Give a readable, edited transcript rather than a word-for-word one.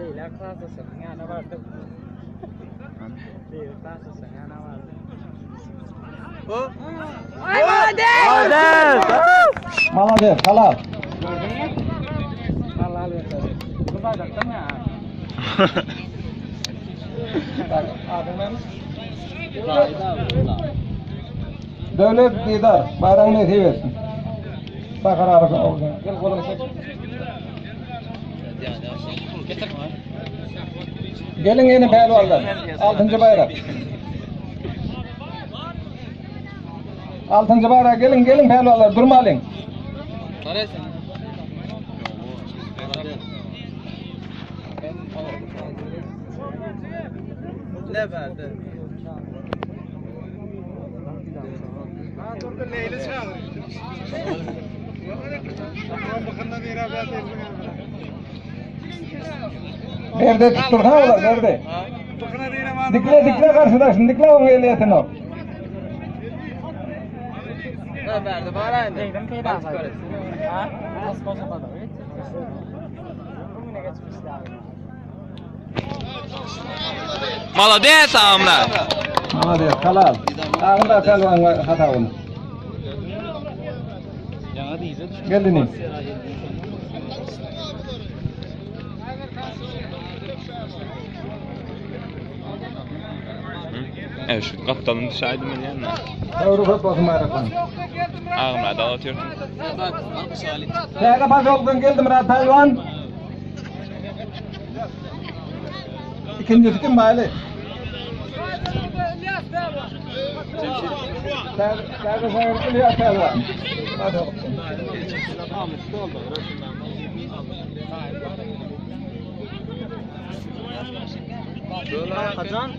Leýla klasdaşynyň ýanyna bardym. Leýla klasdaşynyň ýanyna bardym. Ay Molades! Malades, halal. Gördüňmi? Halal bersin. Bu baýdakdan ya. Tak, adyň näme? Döwlet Didar, baýragyň nesip etsin. Sakar arasyn oglan. Gel goluňy çek. Geliň ýene pälwanlar. Altynjy baýrak. Altynjy baýrak geliň, geliň pälwanlar, durmalyň. Ne verdi? Berde tutdur ha olar, berde. Dikle dikle garşydaşyny, dikle oň eliýetini. Ne verdi? Bana ne? Dedim peyda. Ha? Nasıl olsa da. Bugüne geçmişler. Molades Amra! Malades, halal. Agynda pälwan hatabyny. Geldiniz. Evet şu kaptanın düşeydim ben yani. Döwri köp bolsun baýraklar. Ağımla da atıyorsun. Täze paşoldan geldi Murat Pälwan. İkincisi kim Bayly? Täze täze şägirtli İlyas Pälwan. Paşolukdan. Hacan.